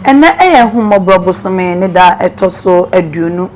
Ɛnnɛ yɛ Ahummɔborɔ bosome ne da a ɛtɔ so 24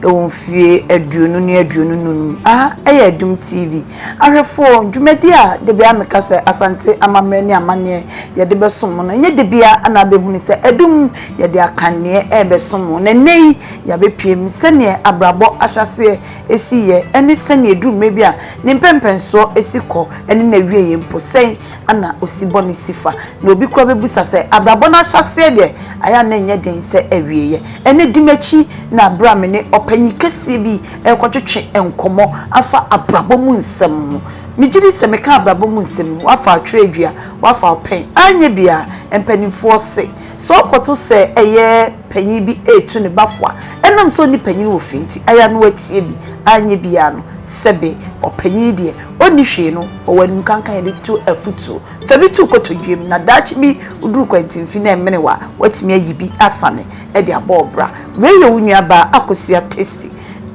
wɔ mfie 2025 mu. Aha yɛ Adum TV. Ahwɛfoɔ, dwumadie a da biara meka sɛ Asante amammerɛ ne amanneɛ yɛde bɛsom mo no, ɛnyɛ da biara na abɛhunu sɛ Adum yɛde akanneɛ rebɛsom mo. Na ɛnnɛ yi yɛabɛpue mu sɛdeɛ abrabɔ ahyɛaseɛ si yɛ ne sɛdeɛ ɛduru mmerɛ bi a ne mpɛnpɛnsoɔ si kɔ ne n'awieeɛ mpo. Sɛn na osi bɔ ne si fa. Na obi koraa bɛbisa sɛ, Abrabɔ no ahyɛaseɛ deɛ, ayɛ a na ɛnyɛ den sɛ awieeɛ? Ɛnnɛ, di m'akyi na berɛ a me ne ɔpanyin kɛseɛ bi rekɔtwetwe nkɔmmɔ afa abrabɔ mu nsɛm ho. Megye di sɛ meka abrabɔ mu nsɛm yi, woafa atwerɛdua, woafa wo pɛn, anyɛ biara, mpanimfoɔ se, sɛ wokɔto sɛ ɛyɛ panyin bi retu ne ba fo a, ɛnam sɛ ɔnni panyin wɔ fie nti, ayɛ a na watie bi, anyɛ biara no, sɛbe ɔpanyin deɛ, Onni hwee no, ɔwɔ animkanka a yɛde tu afotuo. Fa bi to kotodwe mu na daakye bi woduru kwantimfi na ɛmene wo a, woatumi ayi bi asane de abɔ wo bra. Wei yɛ wo nuabaa Akosua Tasty.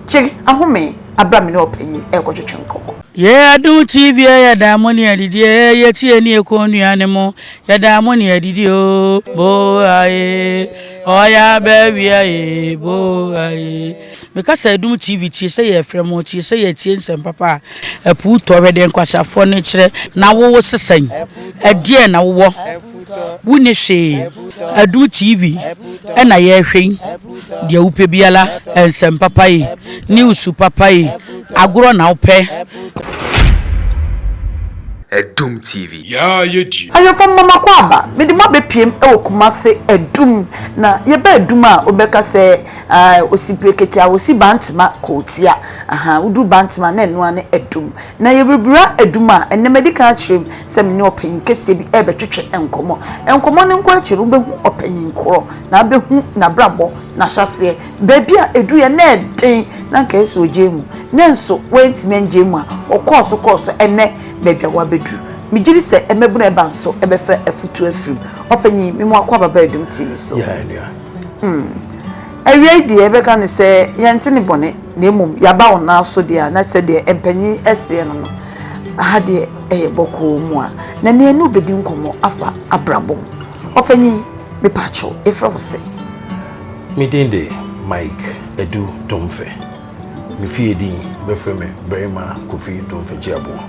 Gye ahome aberɛ a me ne ɔpanyin rekɔtwetwe nkɔmmɔ. Yɛ adom TV yɛ da mo ne adidi ee yɛ tie ne yɛ kɔn nua ne mo yɛ da mo ne adidi oo bo aye ɔya bɛ wia ee bo aye. Me kasa adum TV tie sɛ yɛ frɛ mo tie sɛ yɛ tie nsɛm papa a ɛpo tɔ hwɛ deɛ nkwaseafoɔ no kyerɛ na wo wo sesɛn ɛdeɛn na wowɔ wo ni hwee adum TV ɛna yɛ hwɛ yi deɛ wopɛ biara nsɛm papa yi news papa yi agorɔ na wopɛ. Adum TV. Yaa yɛ die. Ahwɛfo mma makɔ aba, mede mo abɛpiem wɔ Kumase Adum. Na yɛba Adum a, wobɛka sɛ aah osi Brekete a, osi Bantema Kootia. Ahaa, woduru Bantema a, na ɛno ara ne Adum. Na yɛrebura Adum a, ɛnnɛ madi kan akyerɛ mu sɛ me ne ɔpanyin kɛseɛ bi rebɛtwetwe nkɔmmɔ. Nkɔmmɔ no nkɔ akyiri no, wobɛhu ɔpanyin korɔ, na wobɛhu n'abrabɔ, n'ahyɛaseɛ, baabi a ɛduruiɛ, na ɛden, na anka ɛyɛ sɛ ɔgyae mu. Nanso wantumi angyae mu a, ɔkɔɔ so kɔɔ so, ɛnnɛ, baabi a wabɛduru. Megye di sɛ mmabunu a ɛba nso bɛfa afutuo afiri mu. Ɔpanyin, me mu akwaaba ba Adum TV so. Yeah, nua. Mm. Awiei deɛ yɛbɛka ne sɛ yɛnte ne bɔne na mmom yɛaba wo nan so deɛ a na sɛdeɛ mpanyin seɛ no no, aha deɛ ɛyɛ bɔkɔɔ mu a na nea ɛne wobɛdi nkɔmmɔ afa abrabɔ ho. Ɔpanyin, mepaakyɛw, yɛfrɛ wo sɛ? Me din de Mike Adu Domfɛ. Me fie din bɛfrɛ me Barima Kofi Domfɛ Gyeaboɔ.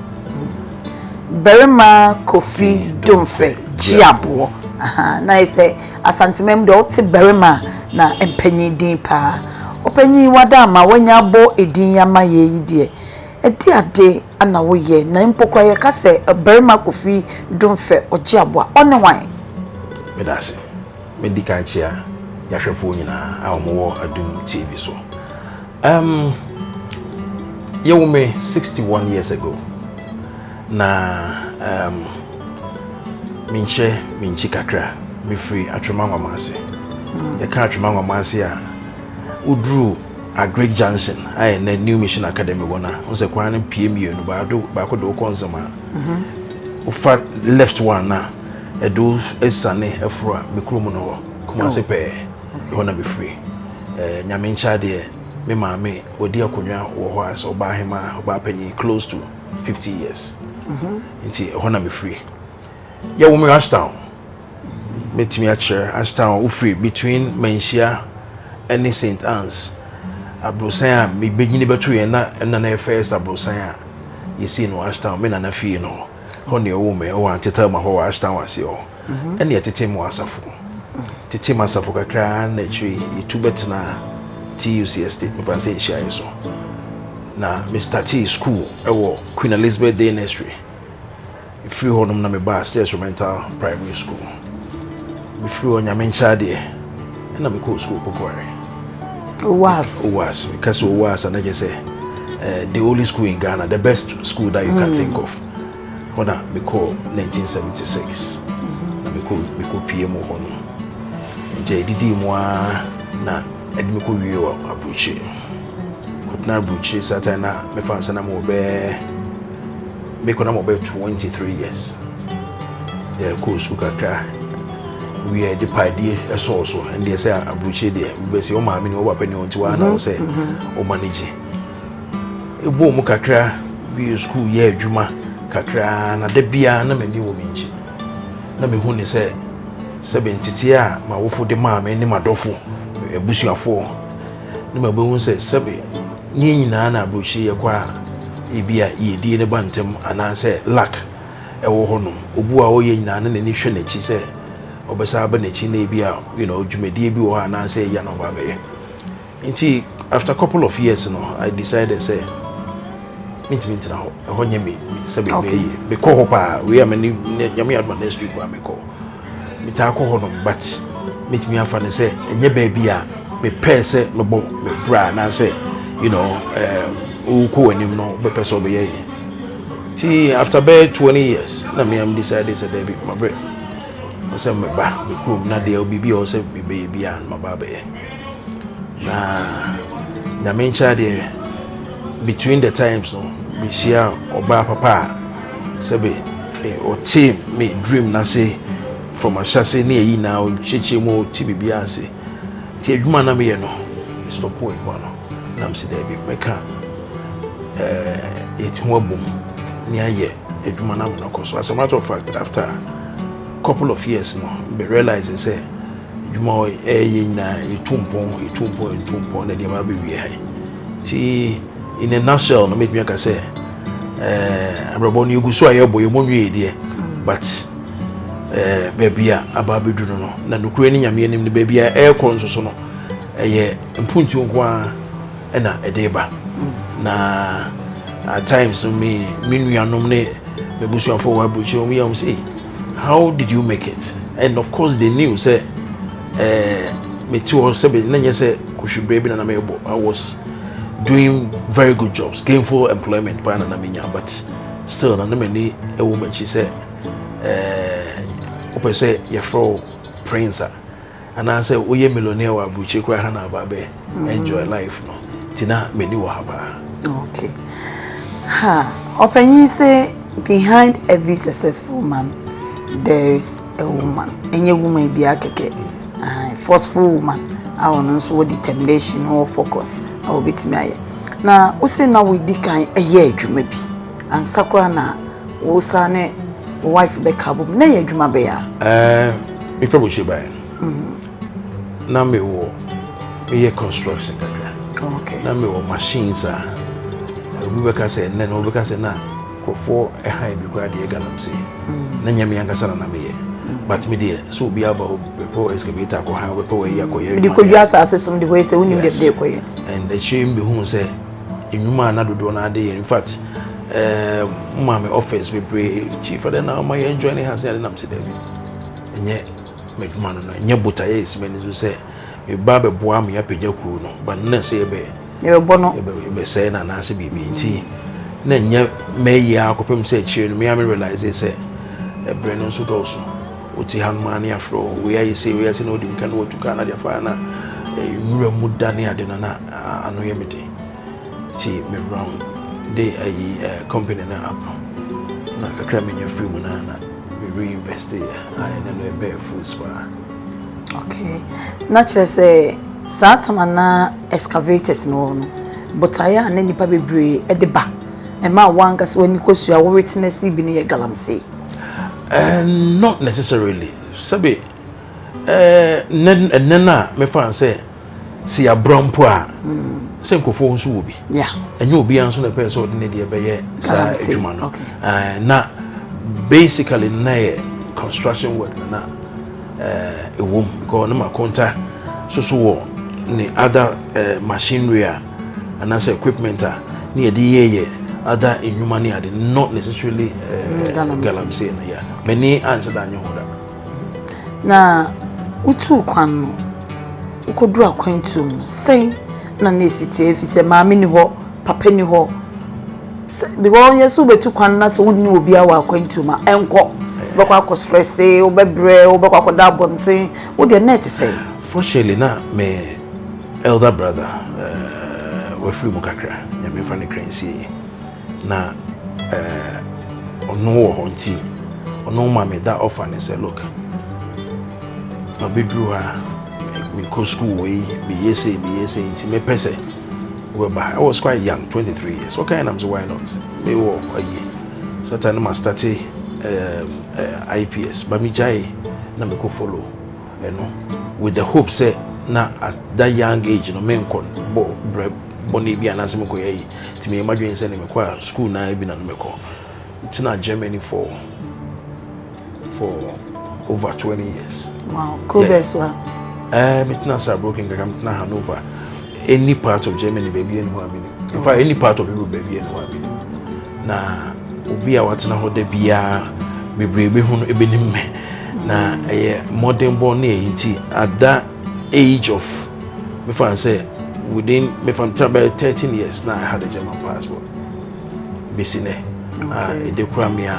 Barima Kofi Domfɛ Gyeaboɔ. Aha, na ayɛ sɛ Asanteman mu deɛ wote barima a na mpanyin din paa. Ɔpanyin wada ama wanya abɔ edin yi ama yɛ yi deɛ, ɛde ade na woyɛ na mpo koraa yɛka sɛ Barima Kofi Domfɛ Ɔgyeaboɔ a, ɔne hwan? Meda ase. Mɛdi kan akyia yɛahwɛfoɔ nyinaa a wɔwɔ Adum TV so. Um, yɛwo me 61 years ago. Na um, menkyerɛ menkyi kakra. Mefiri Atwema Nwama ase. Yɛka Atwema Nwama ase a, woduru Agric Junction a ɛnɛ New Mission Academy wɔ no a, wo sɛ kwan no pie mmienu, baako de wokɔ nsɛm a, wofa left one na ɛde wo asiane ɛforo a, me kurom no hɔ, Kumase pɛɛ, ɛhɔ na mefiri. Nyame nkyɛ adeɛ, me maame ɔdi akonnwa wɔ hɔ a sɛ ɔbaa hemaa, ɔbaa panyin, close to 50 years. Nti ɛhɔ na mefiri. Yɛwɔ me Ashtown. Mɛtumi akyerɛ Ashtown, wofiri between Manhyia ne St. Anne's. Aborosan a mebɛnyini bɛto yɛn na ɛna na yɛ first aborosan a yɛsii no Ashtown, me nana fie no hɔ. Hɔ ne ɛwɔ me, ɛwɔ Anteta ma hɔ wɔ Ashtown aseɛ hɔ. Ɛne ɛtete mu asafo. Tete mu asafo kakra na akyire yɛtu bɛtena TUC Estate, mefa sɛ nhyiaeɛ so. Na me startee school ɛwɔ Queen Elizabeth Day Nursery. Mefiri hɔ nom na mebaa State Experimental Primary School. Mefiri hɔ Nyame nkyɛ adeɛ ɛna mekɔɔ school Kokoare. OWAS. OWAS. Meka sɛ OWAS a na kyerɛ sɛ the only school in Ghana, the best school that you can think of. Hɔ na mekɔɔ 1976. Na mekɔ pie mu hɔ no. Nti ɛdidii mu ara na ɛde mekɔ wie wɔ aburokyire. Kɔtena aburokyire saa time na mefa nsa na mewɔ bɛɛ mekɔ na mewɔ bɛyɛ 23 years. Deɛ kɔɔ sukuu kakra wie de paadie ɛsɔɔ so ɛndeɛ sɛ aburokyire deɛ wobɛsi wo maame ne wo papa ne wo nti waa na wo sɛ wo manage. Ɛbɔɔ mu kakra wie sukuu yɛ adwuma kakra na da biara na m'ani wɔ me nkyi na mehu ne sɛ Sɛbe nteteɛ a m'awofo de maa me ne m'adɔfo, abusuafoɔ, ne mabɛhu sɛ sɛbe ne yɛn nyinaa na aburokyire yɛkɔ a ebi a yiedie no ba ntɛm anaasɛ luck ɛwɔ hɔnom. Obu a ɔyɛ nyinaa na n'ani hwɛ n'akyi sɛ ɔbɛsan aba n'akyi na ebi a dwumadie bi wɔ hɔ anaasɛ ɛyɛ na ɔba abɛyɛ. Nti after couple of years no, I decided sɛ mentumi ntena hɔ, ɛhɔ nyɛ me sɛbe mɛyɛ. Mekɔ hɔ paa wei a mene Nyame adoma next week a mekɔ, metaa kɔ hɔ nom, but metumi afa no sɛ ɛnyɛ baabi a mepɛɛ sɛ mebɔ me bra anaasɛ wokɔ w'anim no wobɛpɛ sɛ wobɛyɛ yɛ. Nti after bɛyɛ 20 years na me am decide sɛ daabi, mabrɛ sɛ meba me kurom na deɛ biribi a ɔwɔ sɛ mebɛyɛ biara no maba abɛyɛ. Na Nyame nkyɛn deɛ, between the times no mehyia ɔbaa papa a sɛbe ɔte me dream n'ase from ahyase ne ɛyi na ɔkyekyere mu, ɔte biribiara ase. Nti adwuma na meyɛ no, stop adwuma no na msi daabi, mɛka yɛti ho abom ne ayɛ adwuma no ama no kɔ so. As a matter of fact, after couple of years no, bɛ realize sɛ adwuma a ɛyɛ nyinaa yɛtu mpɔn, yɛtu mpɔn, yɛtu mpɔn na deɛ ba abɛwie ha yi. Nti in a nutshell no, mɛtumi aka sɛ abrabɔ no yɛgu so a yɛbɔ yɛmmɔ nwie deɛ, but baabi a aba abɛduru no, na nokorɛ ne Nyame anim no, baabi a ɛrekɔ nso so no, ɛyɛ mpuntuo nko ara ɛna ɛde ba. Na at times no, me nuanom ne m'abusuafoɔ wɔ aburokyire, wɔn yɛ wɔn sɛ, "How did you make it?" And of course they knew sɛ mete hɔ sɛ na nyɛ sɛ kɔhwibere bi na na mebɔ. I was doing very good jobs, gainful employment paa na na menya, but still na m'ani ɛwɔ m'akyi sɛ wopɛ sɛ yɛfrɛ wo prince a anaasɛ woyɛ millionaire wɔ aburokyire koraa ha na aba bɛ enjoy life no. Nti na m'ani wɔ ha paa. Okay. Ha, ɔpanyin sɛ behind every successful man there is a woman. Ɛnyɛ woman biara kɛkɛ. Forceful woman a ɔno nso wɔ determination, wɔ focus a wɔbɛtumi ayɛ. Na wosi na wodi kan ɛyɛ adwuma bi ansa koraa na wosa ne wo wife bɛka bom, na yɛ adwuma bɛyɛ a? Mefrɛ bɔhyɛ baeɛ no, na mewɔ meyɛ construction kakra. Na mewɔ machines a obi bɛka sɛ nnɛ no wobɛka sɛ na nkurɔfoɔ ɛhan bi koraa deɛ galamsey na nyɛ me ankasa na na meyɛ, but me deɛ sɛ obi aba hɔ bɛpɛ excavator akɔ han, wobɛpɛ wɔyi akɔyɛ. Mede kɔdwa asase so, mede kɔyɛ sɛ wonim deɛ mede kɔyɛ. And akyire mbɛhu sɛ nnwuma a na dodoɔ no ade yɛ, in fact mma me office bebree, chief ɛdɛ na ɔma yɛn join ha sɛ ade nam sɛ daabi, ɛnyɛ m'adwuma no, ɛnyɛ botaeɛ ɛsi m'ani so sɛ meba bɛboa me apagya kuro no, but na sɛ yɛbɛ yɛbɛbɔ no yɛbɛsɛe no anaasɛ biribi. Nti na nyɛ mɛyi akɔpem sɛ akyire no mea me realise sɛ ɛberɛ no nso dɔɔso. Wote ha nom a ne afrɛ wo, wei ayɛ sei, wei ayɛ sei, na wodi mka na watu kaa na de afa na nwura mu da ne ade no na ano yɛ me den. Nti me round de ayi company no up na kakra menya firi mu na me reinvest yɛ a ɛnɛ no ɛbɛyɛ fruits paa. Okay, na kyerɛ sɛ saa tama na excavators no wɔ no, botaeɛ a na nipa bebree de ba ɛma a wankasa w'ani kɔsua wo witness bi no yɛ galamsey? Not necessarily. Sɛbe ɛnɛ no a mefa sɛ sɛ yɛabrɛ mpo a sɛ nkurɔfoɔ nso wɔ bi, ɛnyɛ obiara nso na ɛpɛɛ sɛ ɔde ne deɛ bɛyɛ saa adwuma no. Na basically na yɛ construction work na ɛwɔ mu because ne makonta so so wɔ ne other machinery a anaasɛ equipment a ne yɛde yɛyɛ other nnwuma ne ade, not necessarily galamsey no. Yeah, m'ani anhyɛ da anyɛ ho da. Na wotuu kwan no, wokɔduru akwantuo mu sɛn na ɛsi tie fi sɛ maame ni hɔ, papa ni hɔ? Because yɛ sɛ wobɛtu kwan na sɛ wonni obiara wɔ akwantuo mu a, ɛnkɔ wobɛkɔ akɔ stress, wobɛbrɛ, wobɛkɔ akɔda abɔnten. Wodeɛ na ɛte sɛn? Fortunately na me elder brother wafiri mu kakra, Nyame fa ne kra nsie, na ɔno wɔ hɔ, nti ɔno ma me da offer ne sɛ, "Look, mabɛduru ha, mekɔ school wɔ yi, meyɛ sei, meyɛ sei, nti mepɛ sɛ wobɛba." I was quite young, 23 years. Okay, nam sɛ why not? Mewɔ ayi sata no ma start IPS ba megyae. Na mekɔ follow ɛno with the hope sɛ na at that young age no menkɔ bɔ brɛ bɔne bi anaasɛ mekɔyɛ yi. Nti meyɛ m'adwene sɛ ne mekɔ a, school naa bi na no mekɔ. Tena Germany for over 20 years. Wow, kuro bɛɛ so a? Metena Saarbrücken kakra, metena Hanover, any part of Germany baabi ɛni hɔ a menim. In fact, any part of Europe baabi ɛni hɔ a menim. Na obi a watena hɔ da biara bebree bɛhu no ɛbɛnim me na ɛyɛ mmɔdenbɔ ne ɛyi. Nti at that age of, mefa sɛ within, mefa no bɛyɛ 13 years na I had a German passport bɛsi nɛ. Ɛde kura me a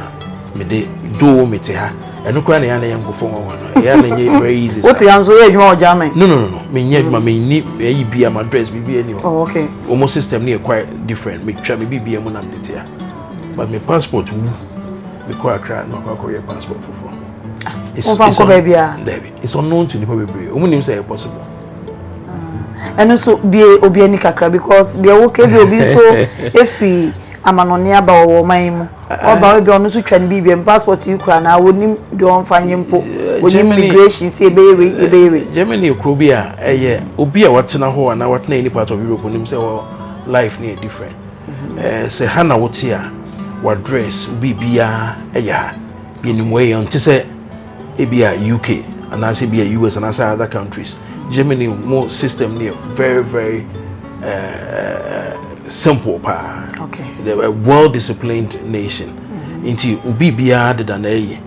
mede doo mete ha, ɛno kora na ɛyɛ na ɛyɛ nkɔfo nwanwa no, ɛyɛ na ɛnyɛ very easy. Wote ya nso, woyɛ adwuma wɔ Germany? No, menyɛ adwuma, menni ɛyi bi a ma address biribi ani hɔ. Wɔn system no yɛ quite different. Metwa me biribi mu na mede te ha, but me passport wu, mekɔ Accra na makɔ akɔyɛ passport foforɔ. Wɔmfa nkɔ baabi a? Dabi, it's unknown to nipa bebree. Wɔn nim sɛ ɛyɛ possible. Ɛno nso bie obi ani kakra, because deɛ woka bi, obi nso efiri amanɔne aba wɔ ɔman yi mu, ɔba ebi, ɔno nso twa ne biribi mu, passport yi kura na onim deɛ ɔmfa nye mpo, onim migration si ebɛyɛ wei, ebɛyɛ wei. Germany yɛ kuro bi a ɛyɛ obi a watena hɔ anaa watena any part of Europe onim sɛ wɔ life ne yɛ different. Sɛ ha na wote a, w'address biribiara ɛyɛ ha, yɛnim wɔ yɛ nte sɛ ebi a UK anaasɛ ebi a US anaasɛ other countries. Germany mo system ne yɛ very very simple paa. A well disciplined nation. Nti obi biara deda na ɛyɛ.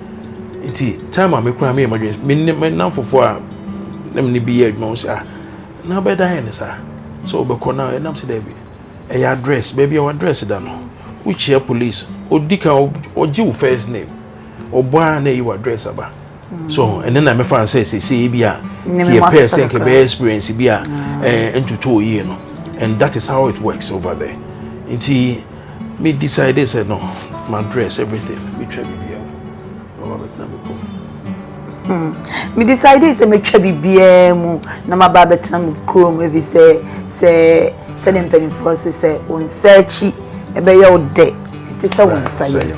Nti time a mekura me yɛ madwene, me ne me nam fofoɔ a na me ne bi yɛ adwuma, wɔn sɛ, "Ah, na bɛda yɛ ne saa sɛ wobɛkɔ na ɛnam sɛ dɛbi, ɛyɛ address, baabi a w'address da no, wokyia police, odi kan ɔgye wo first name, ɔbɔ a na ɛyi w'address aba." So ɛne na mɛfa sɛ sese bi a yɛ pɛ sɛ nkɛ bɛyɛ experience bi a ntutu yie no, and that is how it works over there. Nti me decide sɛ no, my address, everything, me twa biribiara na ɔba bɛtena me kurom. Me decide sɛ metwa biribiara mu na maba abɛtena me kurom, efi sɛ sɛdeɛ mpanimfoɔ sɛ wo nsa akyi ɛbɛyɛ wo dɛ nti sɛ wo nsa yɛ.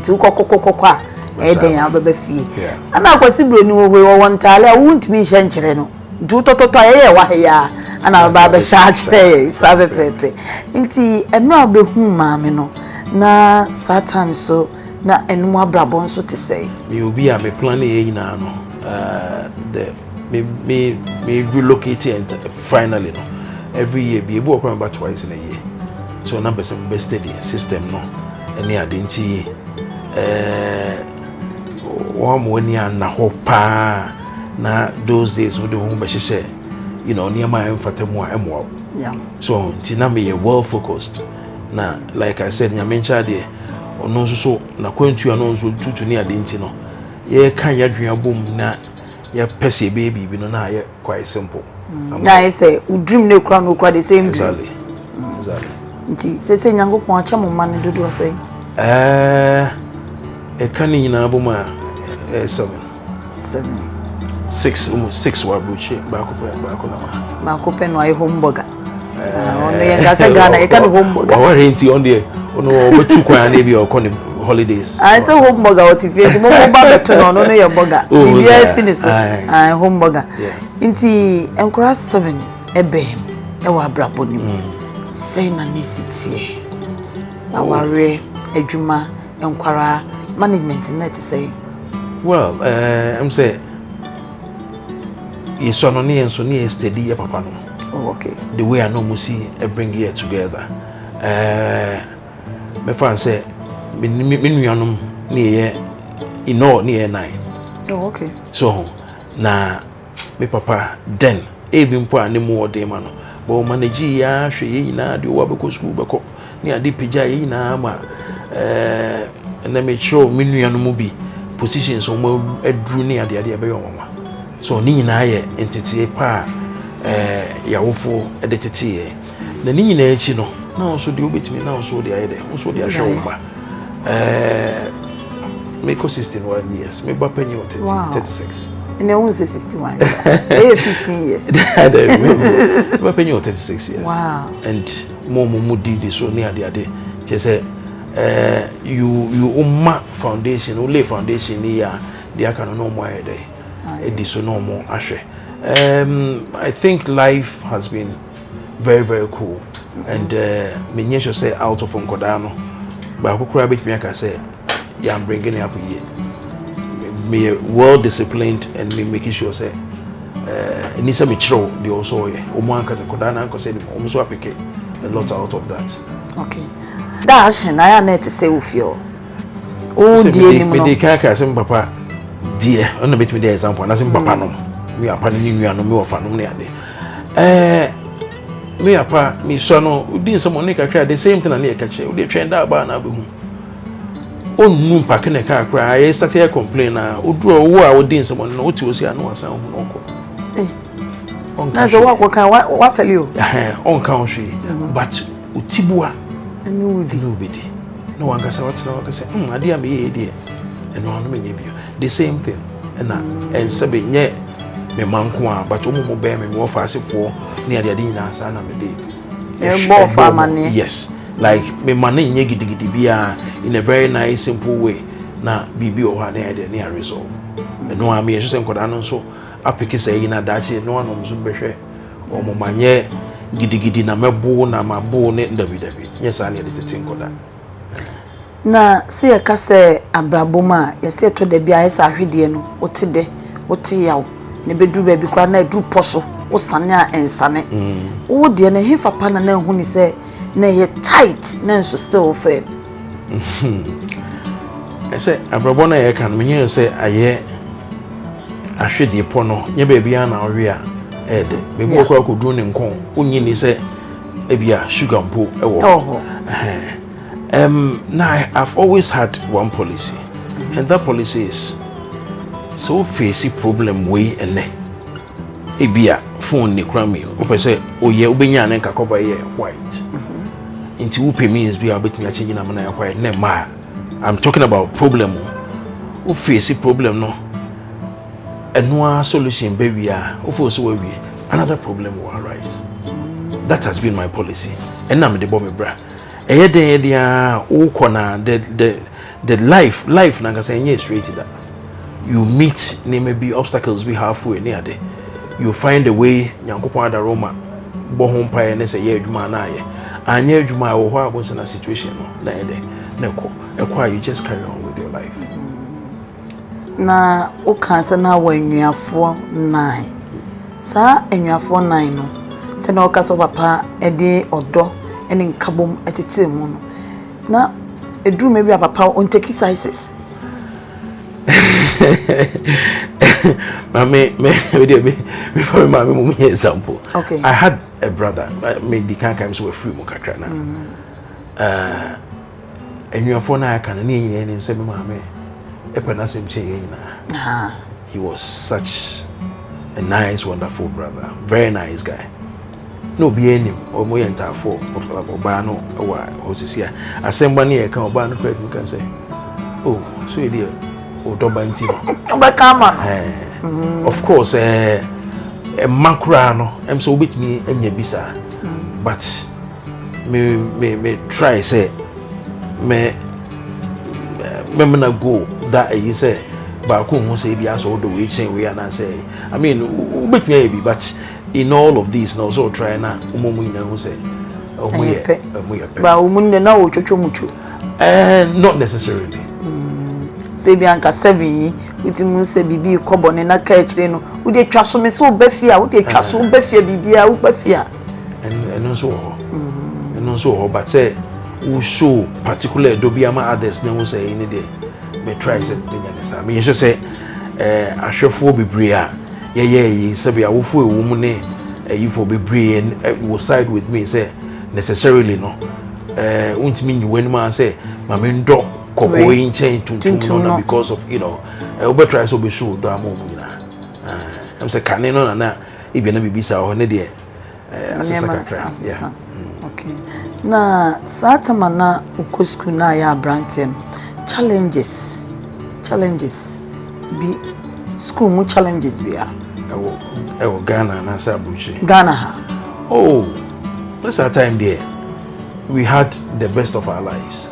Nti wokɔkɔkɔkɔ a, ɛyɛ dɛn a wobɛba fie. Ana Akwasi Buroni wɔ hɔ yi, wɔwɔ ntaale a wontumi nhyɛ nkyerɛ no, nti wotɔtɔtɔ a yɛyɛ wɔ ha yi a, ana wobɛba abɛhyɛ akyerɛ yɛ saa pɛpɛɛpɛ. Nti mmerɛ a wobɛhu maame no na saa time so na ɛnum abrabɔ nso te sɛ? Meyɛ obi a me plan yɛ nyinaa no, the me relocate and finally no, every year bi ebi wɔ kora meba twice in a year. So na mpɛ sɛ mebɛ steady system no ɛne ade. Nti wɔn ama wɔn ani ana hɔ paa na those days wode wɔn ho bɛhyehyɛ nneɛma a ɛmfata mu a ɛmmoa wo. So nti na meyɛ well focused na like I said, Nyame nkyɛn adeɛ, ɔno nso so n'akwantu a no nso tutu ne ade. Nti no yɛka yɛadwene abom na yɛpɛ sɛ yɛbɛyɛ biribi no na ayɛ quite simple. Na ayɛ sɛ wo dream no ekura no okura the same dream. Exactly. Nti sɛ Nyankopɔn akyɛ mo mma no dodoɔ sɛ? Ɛka ne nyinaa bom a, ɛyɛ seven. Seven. Six, ɔmu six wɔ aburokyi, baako pɛ, baako na wa. Baako pɛ no ayɛ home burger. Ɔno yɛn ka sɛ Ghana yɛka ne home burger. Waware nti ɔno deɛ, ɔno ɔbɛtu kwan na ebi a ɔkɔ ne holidays. Ayi sɛ home burger, ɔte fie nti mo mo ba bɛto no, ɔno no yɛ burger. Oh, biribiara saa. Si ne so. Aye. Ayi home burger. Nti nkora seven ɛbɛn ɛwɔ abrabɔ ne mu sɛn na ne si teɛ? Awareɛ, adwuma, nkwaraa management na ɛte sɛ? Well, sɛ yɛsua no ne yɛn nso ne yɛ steady yɛ papa no. The way I know mo si bring here together, mɛfa n sɛ me nuanom ne yɛ in all ne yɛ nine. So na me papa then ebi mpo a ne mu ɔden ma no, but ɔmanage yi ara hwɛ yɛn nyinaa deɛ ɔwɔ abɛkɔ sukuu bɛkɔ ne ade pagya yɛn nyinaa ma ɛnna mekyerɛw me nuanom mu bi positions a wɔn aduru ne ade ade ɛbɛyɛ wɔn nwa. So ne nyinaa yɛ ntetee pa a yɛawofo de tete yɛn. Na ne nyinaa akyi no, na wɔn nso deɛ wobɛtumi na wɔn nso de ayɛ dɛ, wɔn nso de ahwɛ wɔn ba. Mekɔ 61 years, me ba panyin wɔ 30 36. Ɛnna ɛho sɛ 61 ɛyɛ 15 years. Me ba panyin wɔ 36 years. And mo didi so ne ade ade kyerɛ sɛ you ma foundation, wo lay foundation ni yɛ a, deɛ aka no na ɔmo ayɛ dɛ. Edi so na ɔmo ahwɛ. I think life has been very, very cool and menyɛ sure sɛ out of nkɔdaa no baako koraa bɛtumi aka sɛ yeah, I'm bringing it up yie. Meyɛ well disciplined and me making sure sɛ ɛni sɛ mekyerɛw deɛ ɔsɔ ɔyɛ. Ɔmo ankasa, nkɔdaa no ankasa anim, ɔmo nso apick a lot out of that. Okay, da ahye na ayɛ a na ɛte sɛ wo fie hɔ wodie anim no? Mede kan ka sɛ me papa deɛ, ɔna bɛtumi de example anaasɛ me papa nom, me papa no ne nuanom, me wɔfa nom ne ade. Me papa mesua no, wodi nsɛm ɔne kakra, the same thing na ne yɛka kyerɛ wode twɛn da aba na abɛhu ɔnnu mpake ne kaa koraa. Yɛ start yɛ complain na woduru a wo a wodi nsɛm ɔne no, wote wɔ si a na wasan hu na ɔkɔ. Na sɛ woakɔka wafɛle o. Ɔnka ho hwee, but otiboa ɛne wodi. Ɛne wobɛdi na wankasa watena waka sɛ adeɛ a meyɛ deɛ, ɛno ano menyɛ bio." The same thing ɛna ɛnsɛ bɛnyɛ me ma nko a, but ɔmo mo bɛn me, mewɔ faasefoɔ ne adeade nyinaa saa na mede Ɛbɔ ɔfa amanneɛ. Yes, like me ma ne nyɛ gidigidi biara, in a very nice, simple way, na biribi wɔ hɔ a ne yɛ deɛ ne yɛ resolve. Ɛno a meyɛ sɛ nkɔdaa no nso apick sɛ ɛyi na daakye ɛno anom nso bɛhwɛ ɔmo ma nyɛ gidigidi na mɛbo na mabo ne dabi dabi, nyɛ saa ne yɛde tete nkɔdaa. Na sɛ yɛka sɛ abrabɔ mu a, yɛsɛ ɛtɔ da bi a ayɛ sɛ ahwedeɛ no, wote dɛ, wote yaw, na ɛbɛduru baabi koraa na ɛduru pɔ so, wosane a ɛnsane. Wo deɛ no, ɛhefa pa na na ɛhu ne sɛ na ɛyɛ tight na nso still firm? Ɛsɛ abrabɔ no a yɛka no, menyɛ sɛ ayɛ ahwedeɛ pɔ no, nyɛ baabi a na ɔwe a ɛyɛ dɛ. Baabi wɔ koraa kɔduru ne nkɔn, wonyi ni sɛ ebi a sugar mpo ɛwɔ ɛwɔ hɔ. Now I've always had one policy, and that policy is sɛ wo face problem wei ɛnɛ, ebi a phone ne kura mi, wopɛ sɛ oyɛ wobɛnya ne nka cover yɛ white, nti wopɛ means bi a wobɛtumi akyɛ nyina ma na yɛ white ne mmaa. I'm talking about problem o. Wo face problem no, ɛno ara solution bɛwie a, wofo sɛ wawie, another problem will arise. That has been my policy, ɛnna mede bɔ me bra. Ɛyɛ den yɛ den a wokɔ na the life nankasa ɛnyɛ straight da. You meet nneɛma bi, obstacles bi halfway ne ade, you find a way. Nyankopɔn adaroma bɔ ho mpaeɛ ne sɛ yɛ adwuma na ayɛ anyɛ adwuma a ɛwɔ hɔ a bɔnsɛ na situation no na ɛyɛ dɛ na ɛkɔ ɛkɔ a, you just carry on with your life. Na woka sɛ na wɔ anuafoɔ nnan. Saa anuafoɔ nnan no, sɛnea wɔka sɛ wo papa de ɔdɔ ne nkabom tetee mu no, na ɛduru ma bi a papa ɔntake sizes? Maame, me me me fa me maame mu yɛ example. Okay. I had a brother, me di kan kan so wafiri mu kakra na anuafoɔ no a aka no ne yɛn nyinaa nim sɛ me maame ɛpɛ n'asɛm kyɛn yɛn nyinaa. He was such a nice, wonderful brother, very nice guy. Na obiara nim ɔmo yɛ ntaafoɔ. Ɔbaa no wɔ hɔ sisi a asɛm ba ne yɛ ka ɔbaa no kora tumi ka sɛ, "Oh, so yɛ deɛ ɔdɔba nti no." Ɔbɛka ama no. Of course, ɛma koraa no ɛm sɛ wobɛtumi anya bi saa, but me try sɛ me mɛmena go that ɛyi sɛ baako hu sɛ ebi asɔ wodɔ wei kyɛn wei anaasɛ, I mean, wobɛtumi ayɛ bi, but in all of these na ɔsɛ ɔtry na ɔmo mu nyinaa hu sɛ ɔmo ɛyɛ yɛ pɛ. Ɔmo yɛ pɛ. Ba wo mu no deɛ na wɔtwotwo mu two? Not necessarily. Sɛ ebi anka seven yi, wotumi sɛ biribi kɔ bɔne na ka akyire no, wode twa so me sɛ woba fie a, wode twa so woba fie biribiara woba fie a. Ɛno nso wɔ hɔ, ɛno nso wɔ hɔ, but sɛ wo show particular ɛdɔ bi ama others na ehu sɛ ɛyi ne deɛ, me try sɛ menya ne saa. Meyɛ sure sɛ ahwɛfoɔ bebree a yɛyɛ yi, sɛbi awofoɔ ɛwɔ mu ne ɛyifoɔ bebree will side with me sɛ necessarily no, wontumi nyi w'anim a sɛ maame ndɔ kɔkɔɔ yi nkyɛn tuntum no na because of wobɛtry sɛ wobɛshow dɔ ama wɔn nyinaa. Ɛm sɛ kane no na ebi na biribi saa hɔ ne deɛ, asesa kakra. Asesa. Okay, na saa tama na wokɔ sukuu na ayɛ aberanteɛ no, challenges bi, school mu challenges bi a? Ɛwɔ Ghana anaasɛ aburokyire? Ghana ha. Oh, this our time there, we had the best of our lives.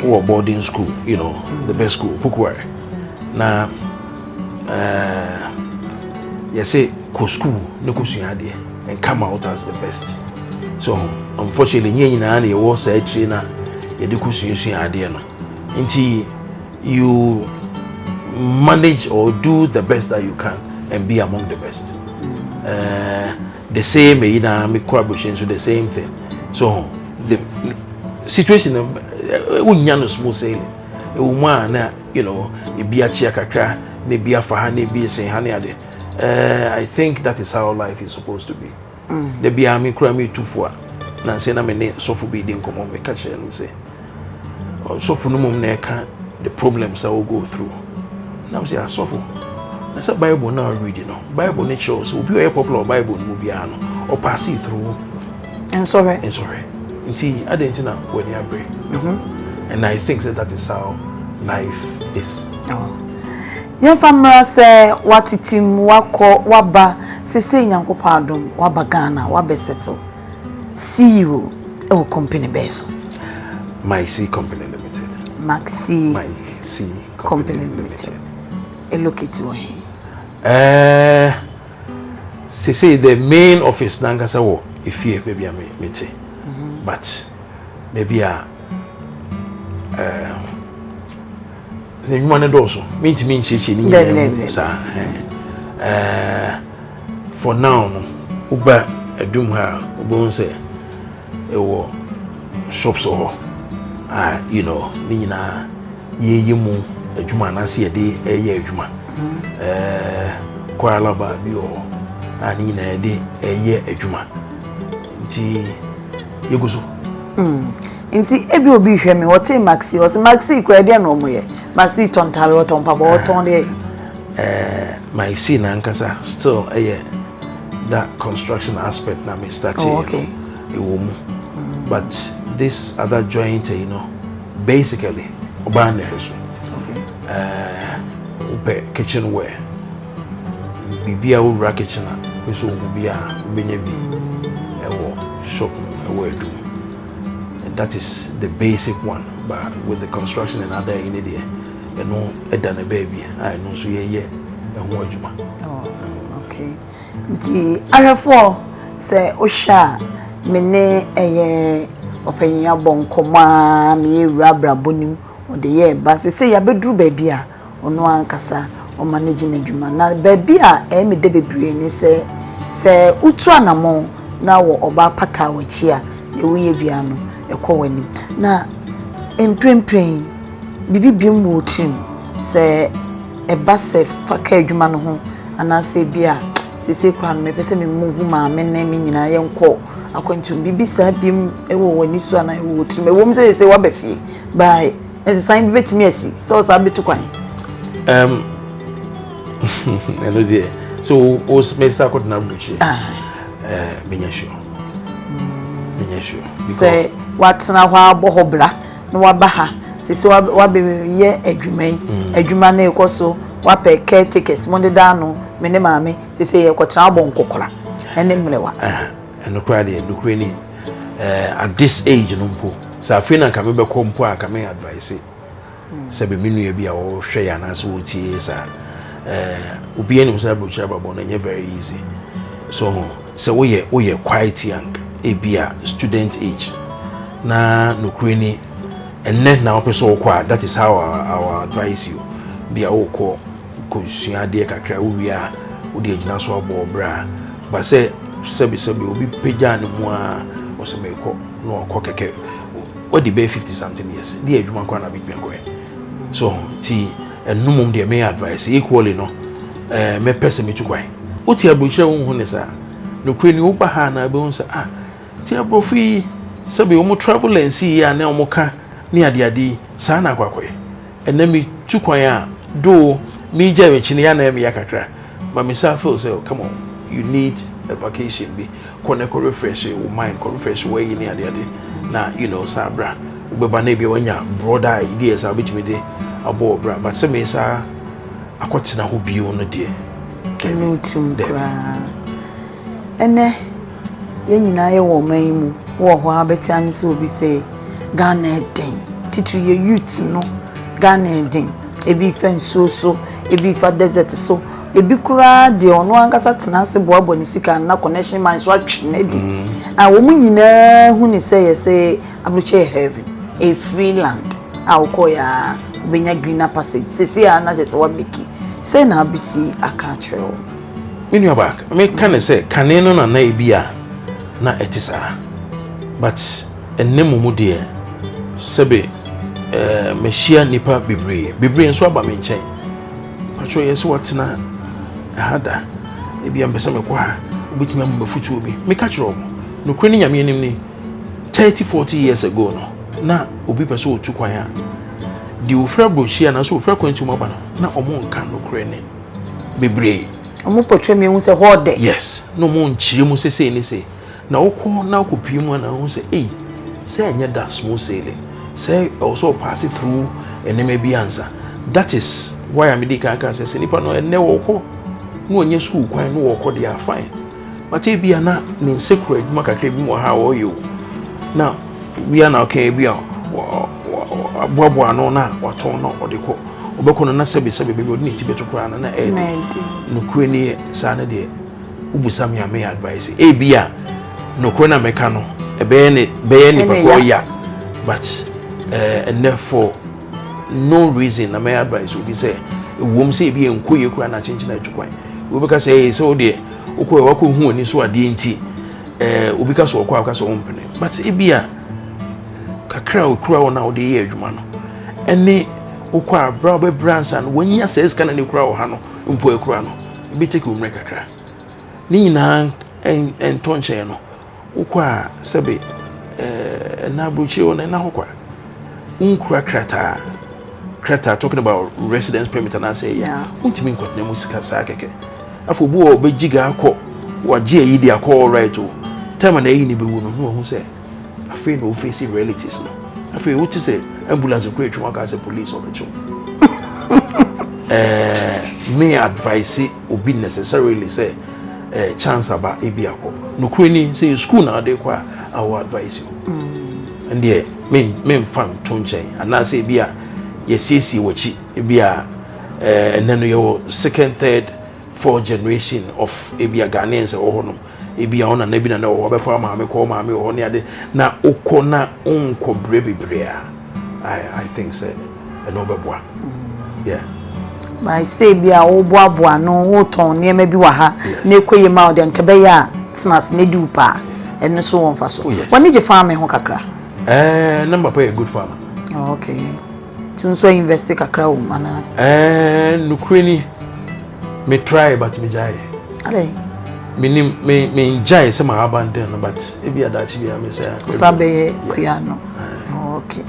Wɔ boarding school, the best school, Pukuare. Na Yɛse kɔ school ne kɔ sua adeɛ and come out as the best. So unfortunately nyɛ nyinaa na yɛwɔ saa tire na yɛde kɔ suasua adeɛ no. Nti you manage or do the best that you can and be among the best. The same eyi na me kɔ aburokyire nso, the same thing. So the situation no, wonya no smooth sailing. Ɛwɔ mu a na ebi akyia kakra na ebi afa ha na ebi esen ha ne ade. I think that is how life is supposed to be. Da biara me kura me tu fo a, nansi na me ne sɔfo bi di nkɔmɔ, me ka kyerɛ no sɛ sɔfo no mom na ɛka the problems I will go through. Na m sɛ, asɔfo, na sɛ Bible na read no, Bible ne kyerɛ sɛ obi a ɔyɛ popular wɔ Bible no mu biara no, ɔpass through nsɔhwɛ. Nsɔhwɛ. Nti adɛn nti na w'ani abere? And I think that that is how life is. Oh. Yɛmfa mmra sɛ watetem, wakɔ, waba sesei, Nyankopɔn adom, waba Ghana, wabɛ settle. CEO ɛwɔ company bɛɛ so? My C Company Limited. Maxi My C Company Company Limited. Limited. Ɛlocate wɔ he? Sesei the main office nankasa wɔ efie baabi a me mete, but baabi a sɛ nnwuma no dɔɔso, mentumi nkyerɛkyerɛ ne nyinaa mu saa. For now no, woba Adum ha a, wobɛhu sɛ ɛwɔ shops wɔ hɔ a ne nyinaa yɛyɛ mu adwuma anaasɛ yɛde ɛyɛ adwuma. Kwaralaba bi wɔ hɔ a ne nyinaa yɛde ɛyɛ adwuma, nti yɛgu so. Nti ebi obi hwɛ me, wɔte Maxi, wɔsɛ Maxi kura deɛ na ɔmo yɛ Maxi tɔn ntaare, wɔtɔn mpaboa, wɔtɔn deɛ? Maxi nankasa still ɛyɛ that construction aspect na me start. Ɛwɔ mu, but this other joint, basically ɔbaa na ɛhwɛ so. Wopɛ kitchenware, biribi a wowura kitchen a wopɛ sɛ ohu bi a, wobɛnya bi ɛwɔ shop mu ɛwɔ Adum. And that is the basic one, but with the construction and other yi ne deɛ, ɛno ɛda ne baabi a ɛno nso yɛyɛ ɛho adwuma. Oh, okay. Nti ahwɛfoɔ, sɛ wohwɛ a, me ne ɛyɛ ɔpanyin abɔ nkɔmmɔ a meyɛ wura abrabɔ nim, ɔde yɛ ba sɛ yɛabɛduru baabi a ɔno ankasa ɔma no gye n'adwuma, na baabi a ɛyɛ me dɛ bebree ne sɛ wotu anammɔn na wɔ ɔbaa pata w'akyi a, deɛ woyɛ bia no ɛkɔ w'anim. Na mprempren biribi biom wɔ tirim sɛ ɛba sɛ fa ka adwuma no ho, anaasɛ bi a sese koraa no mepɛ sɛ me move maame ne me nyinaa yɛnkɔ akwantum, biribi saa biom ɛwɔ w'ani so anaa ɛwɔ wo tirim? Ɛwɔ mu sɛ sese woaba fie baa, nsesan bi bɛtumi asi sɛ ɔsaa bɛtu kwan? Ɛno deɛ, so wo mesa akɔtena aburokyire? Ah. Menya sure, menya sure. Sɛ watena hɔ abɔ hɔ bra na waba ha sese wabɛyɛ adwuma yi, adwuma no ɛkɔ so, wapɛ caretakers mo deda ano, me ne maame sese yɛkɔtena abɔ nkɔkora ɛne mmerewa. Ɛno koraa deɛ, nokorɛ ni, at this age no mpo, sɛ afei na nka mebɛkɔ mpo a, nka me advice sɛ bɛ me nua bi a wɔhwɛ yɛ anaasɛ wɔtie saa, obi anim sɛ aburokyire abrabɔ no ɛnyɛ very easy. So sɛ woyɛ quite young, ebi a student age, na nokorɛ ni, ɛnnɛ na wopɛ sɛ wokɔ a, that is how I advise you. Bi a wokɔ kɔsua adeɛ kakra, wowie a, wode agyina so abɔ ɔbrɛ a ba sɛ sɛbisɛbi obi pagyaa ne mu a ɔsɛ meekɔ na ɔkɔ kɛkɛ, wadi bɛyɛ 50 something years de adwuma koraa na bɛtumi akɔyɛ so. Nti ɛno mom deɛ meyɛ advice equally no, mɛpɛ sɛ metu kwan. Wote aburokyerɛ, wohu ne saa nokorɛ ni, woba ha na wobɛhu sɛ, ah, nti aborɔfo yi, sɛbi wɔn travel and see yi a na wɔn ka ne adeade yi saa na akɔ akɔyɛ. Ɛnɛ metu kwan a do megya m'akyi no yɛ anan meyɛ kakra, but me sa feel sɛ, come on, you need a vacation bi, kɔ ne kɔ refresh wo mind, kɔ refresh wo ayi ne adeade, na saa bra wobɛba na ebi wanya broader ideas a wobɛtumi de abɔ wɔ bra. But sɛ me saa akɔtena hɔ bio no deɛ, ɛno tirim koraa. Ɛnɛ yɛn nyinaa yɛwɔ ɔman yi mu, wɔ hɔ a bɛte ane sɛ obi sɛ Ghana ɛden, titiri yɛ youth no, Ghana ɛden, ebi fa nsuo so, ebi fa desert so. Ebi koraa deɛ ɔno ankasa tena ase boaboa ne sika ano na connection man nso atwe no adi. A wɔn nyinaa hu ne sɛ yɛsɛ aburokyire yɛ heaven, ɛyɛ free land a wokɔeɛ a wobɛnya greener passage. Seesei a na kyerɛ sɛ woameki. Sɛn na wobɛsi aka akyerɛ wɔn? Me nuabaa, meka no sɛ kane no na na ebi a na ɛte saa but ɛnnɛ mmom deɛ sɛbe eh, mahyia nnipa bebree, bebree nso aba me nkyɛn. Patrɔ yɛ sɛ watena ɛha da, ebi a mpɛ sɛ mekɔ ha, wobɛtumi ama mafutuo bi. Meka kyerɛ wɔn, nokorɛ ne Nyame anim ni, 30, 40 years ago no, na obi pɛ sɛ ɔtu kwan a, deɛ ofiri aburokyie anaasɛ ofiri akwantu mu aba no, na wɔn nka nokorɛ ne bebree. Wɔn pɔtwɛ mi ehu sɛ hɔ dɛ. Yes, na wɔn nkyerɛ mu sɛ sei ne sei. Na wokɔ na wokɔpue mu a na wohu sɛ ei, sɛ ɛnyɛ da smooth sailing, sɛ ɛwɔ sɛ ɔpaase through nneɛma bi ansa. That is why a medi kan kaa sɛ sɛ nipa no ɛnnɛ wɔkɔ na wɔnyɛ sukuu kwan na wɔkɔ deɛ a fine. But ebia na ne nsa kura adwuma kakra bi mu wɔ ha a ɔreyɛ o. Na bia na ɔka ebi a aboaboa ano na watɔn na ɔde kɔ. Ɔbɛkɔ no na sɛbesɛbe baabi ɔde ne ti bɛto koraa no na ɛyɛ den. Nokorɛ nie saa no deɛ. Wobisa me a me advice ebia nokorɛ na mɛka no ɛbɛyɛ ne bɛyɛ nipa korɔ ya but eh, ɛnɛ for no reason na mɛ advice obi sɛ ewom sɛ ebi nko yie koraa na akyenkyen atu kwan obi bɛka sɛ ɛyɛ sɛ wodeɛ wokɔ yɛ wakɔ hu ani so adeɛ nti ɛɛ eh, obi ka sɛ ɔkɔ a ɔka sɛ ɔmpene but ebi a kakra a okura wɔn a wɔde yɛ adwuma no ɛne wokɔ a bra wobɛbrɛ ansa no wɔnyia sɛ sika na ne kura wɔ ha no mpo akura no Ebi take wo mmerɛ kakra. Ne nyinaa ntɔ nkyɛn no, wokɔ a sɛbe ɛna aburokyire hɔ no ɛna hɔ kwa. Wonkura krataa, krataa talking about residence permit anaasɛ ɛyɛ a, wontumi nkɔtena mu sika saa kɛkɛ. Afei obi wɔ ɔbɛgye ga akɔ, wagye ayi de akɔ all right o. Time a na ayi ne bɛwu no, na wahu sɛ afei na ofeesi realities no. Afei wote sɛ ambulance kura atwam aka sɛ police ɔbɛkye wo. Ɛɛ me advice obi necessarily sɛ ɛɛ chance aba ebi akɔ. Nokorɛ ni sɛ yɛ school na ade kɔ a I will advise you. Mm. Ɛndeɛ me me nfa nto nkyɛn anaasɛ ebi a yɛsiesie w'akyi ebi a ɛɛ ɛnɛ no yɛwɔ second third fourth generation of ebi a Ghanaians ɛwɔ hɔ nom. Ebia wo nana bi na na ɛwɔ hɔ, ɔbɛfa wo maame kɔ, wo maame wɔ hɔ ne ade, na wokɔ na wonkɔ brɛ bebree a, I, I think sɛ ɛno bɛboa. Yeah. By sɛ bi a woboaboa ano, wotɔn nneɛma bi wɔ ha, na ɛkɔ yie ma wo deɛ, nka ɛbɛyɛ a tena ase na di wo paa. Ɛno nso wɔ mfaso. Oh, yes. W'ani gye farming ho kakra? Eh, na papa yɛ good farmer. Oh, okay. Nti nso invest kakra wɔ mu anaa? Eh, nokorɛ ni, me try but me gyae. Adɛn? Menim, me me gyae sɛ ma abandon no but ebi adakye bi a me sɛ. Wosa bɛyɛ kua no. Oh, okay.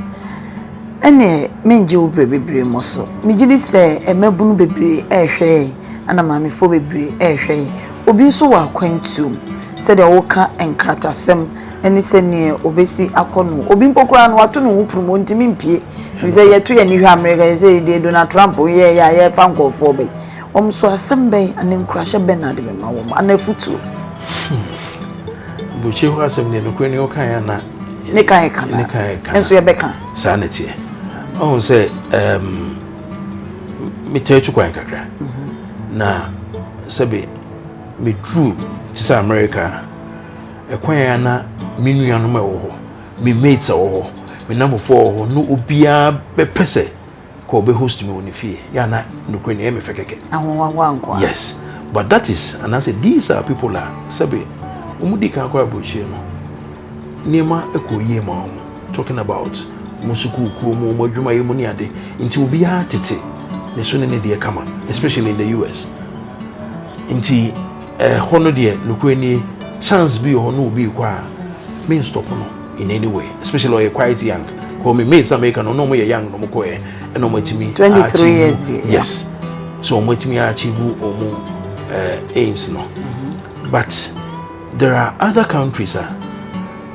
Ɛne mengye wo berɛ bebree mmɔ so. Megye di sɛ mmabunu bebree ɛrehwɛ yɛn ɛna maamefoɔ bebree ɛrehwɛ yɛn. Obi nso wɔ akwantuo mu sɛdeɛ woka nkratasɛm ne sɛdeɛ ɔbɛsi akɔ no. Obi mpo koraa no wato ne ho prum ɔntumi mpue. Ɛfiri sɛ yɛto yɛn ani hwɛ Amerika yɛ sɛ deɛ Donald Trump yɛɛyɛ a yɛrefa nkurɔfoɔ bɛyi. Wɔn nso asɛm bɛn anaa nkuranhyɛ bɛn na ade bɛma wɔn anaa afutuo? Bukyie hɔ asɛm deɛ nokorɛ ni ɔka yɛ ana? Ne ka yɛ ka na. Ne ka yɛ ka na. Nso yɛbɛka. Saa na ɛteɛ. Ɔhu sɛ um, metaa tu kwan kakra. Mhm. Na sɛbe meduru te sɛ Amerika a, ɛkwan a na me nuanom a ɛwɔ hɔ, me mates a ɛwɔ hɔ, me nnamfofoɔ wɔ hɔ, na obiara bɛpɛ sɛ kɔ ɔbɛ host me wɔ ne fie yɛ ana nokorɛ ni ɛyɛ me fɛ kɛkɛ. Ahohoahoa nkoa. Yes but that is anaasɛ these are people a sɛbe wɔn di kan kɔ aburokyire no nneɛma kɔ yie ma wɔn talking about wɔn sukuu kuo mu wɔn adwumayɛ mu ne ade nti obiara tete ne so ne ne deɛ kama especially in the US nti ɛhɔ no deɛ nokorɛ nie chance bi wɔ hɔ na obi rekɔ a me stop no in any way especially ɔyɛ quite young kɔ me mates America no na wɔn yɛ young na wɔn kɔɛ ɛna wɔn atumi 23 years deɛ yes so wɔn atumi achieve wɔn uh, aims no mm-hmm. but there are other countries a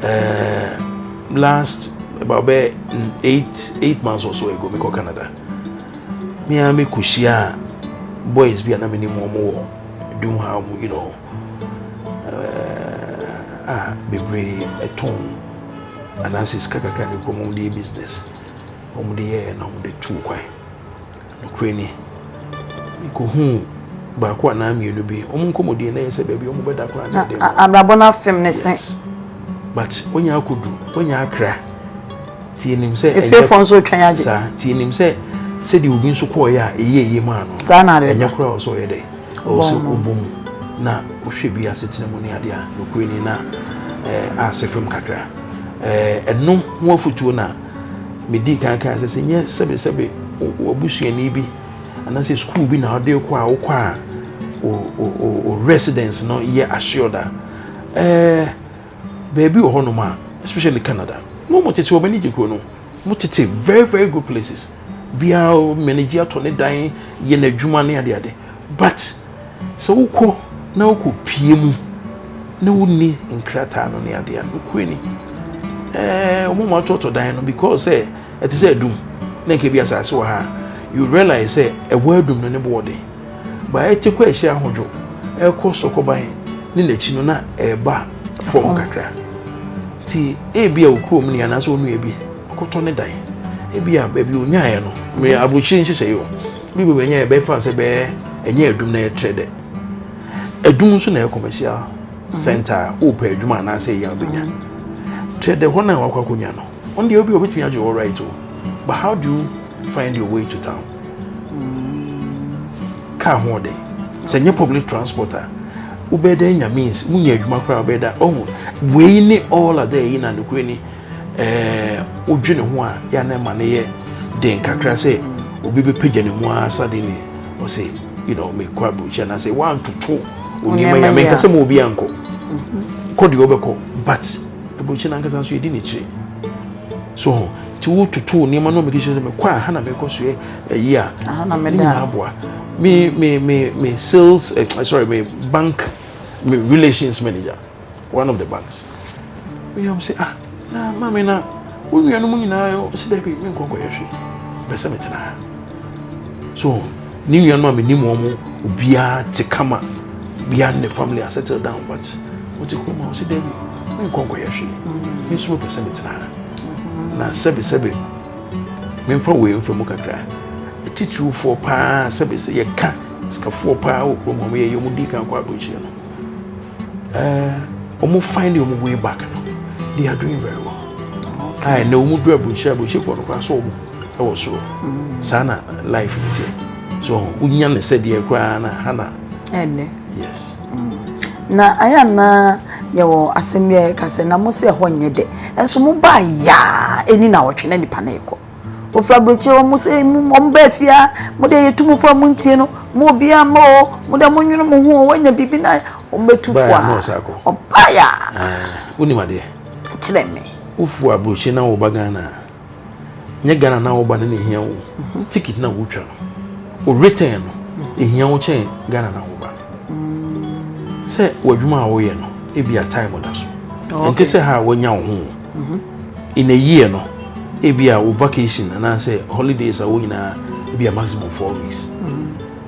uh, last about bɛ 8 months or so ago mekɔ Canada me a mekɔhyia boys bi a na menim wɔn wɔ dum ha wɔn a bebree ɛtɔn anaasɛ sika kakra ne kurom wɔn de yɛ business wɔn de yɛɛ na wɔn de tu kwan nokorɛ ni mekɔhuu. baako anaa mmienu bi, wɔn nkɔmmɔdie na ɛyɛ sɛ baabi wɔn bɛda koraa na ɛde. Abrabɔ no afem ne se. But wonya akɔdu, wonya akra. Nti yɛnim sɛ ɛnyɛ efiefoɔ nso retwɛn agye. Saa nti yɛnim sɛ sɛdeɛ obi nso kɔɔyɛ a ɛyɛ yie maa no. Saa na ɛnyɛ koraa ɔsɛ ɔyɛ dɛ ɔwɔ sɛ ɔbɔ mu na wohwɛ bi asetena mu ne adeɛ a nokorɛ ni na ɛɛ asɛ fam kakra. Ɛɛ ɛno ho afotuo na medii kan kan sɛ sɛ nyɛ sɛbesɛbe w'abusuani bi anaasɛ sukuu bi na ɔde kɔ a wokɔ a o o o residence no yɛ assured a, ɛɛ baabi wɔ hɔnom a, especially Canada mo tete wɔn ani gye kuro no mo tete very very good places biara, manage atɔ ne dan, yɛ n'adwuma ne adeade. But sɛ wokɔ na wokɔ pie mu na wonni nkrataa no ne adeɛ a, nokorɛ ni, wɔn mu atɔtɔ dan no because sɛ ɛte sɛ Adum na nka bi asase wɔ ha, you realize sɛ ɛwɔ Adum no ne bo ɔden ba ɛte kɔ ɛhyɛ Ahodwo ɛkɔ Sɔkɔban ne n'akyi no na ɛɛba fam kakra. Nti ebi a okurom ni anaasɛ onua bi ɔkɔtɔ ne dan, ebi a baabi onyaeɛ no mɛ aburokyire nhyehyɛ yi o bi baabi onyaeɛ bɛfa sɛ bɛyɛ ɛnyɛ Adum na ɛtrɛ dɛ Adum nso na ɛyɛ commercial center a ɔɔpɛ adwuma anaasɛ ɛyɛ abɛnya trɛ dɛ hɔ na wakɔ akɔnya no. Ɔno deɛ, obi obetumi agye all right o, but how do you find your way to town? Car ho ɔden sɛ nyɛ public transport a wobɛyɛ dɛ nya means wonya adwuma koraa wobɛyɛ dɛ ɔho wei ne all ada yi na nokorɛ ni wodwene ho a yɛ na ɛma no yɛ den kakra sɛ obi bɛpagya ne mu ara suddenly ɔsɛ mekɔ aburokyi anaasɛ woantoto onneɛma yi a menka sɛ ma obi ankɔ kɔ deɛ wobɛkɔ, but aburokyi no ankasa nso yɛdi n'akyire so nti wototo nneɛma no mede sɛ mekɔ a ha na mekɔ so ayi a ne nyinaa aboa me. Me sales, sorry, me bank, me relations manager, one of the banks, me yam sɛ, "Ah, na maame na wo nuanom nyinaa sɛ daabi, menkɔ nkɔyɛ hwee, bɛ sɛ metena ha." So ne nuanom a menim wɔn mo obiara te kama, obiara ne family a settle down, but wote kurom a wɔsɛ daabi, menkɔ nkɔyɛ hwee, me nso mepɛ sɛ metena ha. Na sɛbesɛbe memfa wei mfa mu kakra, atitirifoɔ paa, sɛbe sɛ yɛka sikafoɔ paa wɔ kurom a wɔyɛ yɛ wɔn di kan kɔ aburokyire no, wɔn find wɔn way back no, they are doing very well. A ɛnna wɔn duru aburokyire, aburokyirefoɔ no koraa so wɔn ɛwɔ soro saa na life no teɛ so wonya ne sɛdeɛ koraa na ha na. Ɛnɛ. Yes. Na ayɛ na yɛwɔ asɛm bi a yɛka sɛ na mo sɛ ɛhɔ nyɛ dɛ, ɛnso mo baa yaa ɛni na wɔtwe na nipa na ɛkɔ ofura aburokyire wɔn sɛ wɔn baa fia mo de yɛ tumu fo a mo ntie no mo obiara mo o mo de mo nwene mo ho o wɔnya biribi na wɔn bɛtu fo a ɔbaa yaa. Wonim adeɛ. Kyerɛ me. Wofu aburokyire na woba Ghana, nyɛ Ghana na woba no na ehia wo. Ticket na wotwa no, o return no ehia wo kyɛn Ghana na woba no. Sɛ w'adwuma a woyɛ no ebi a time da so nte sɛ ha a woanya wo ho in a year no, ebi a wo vacation anaasɛ holidays a wo nyinaa ebi a maximum 4 weeks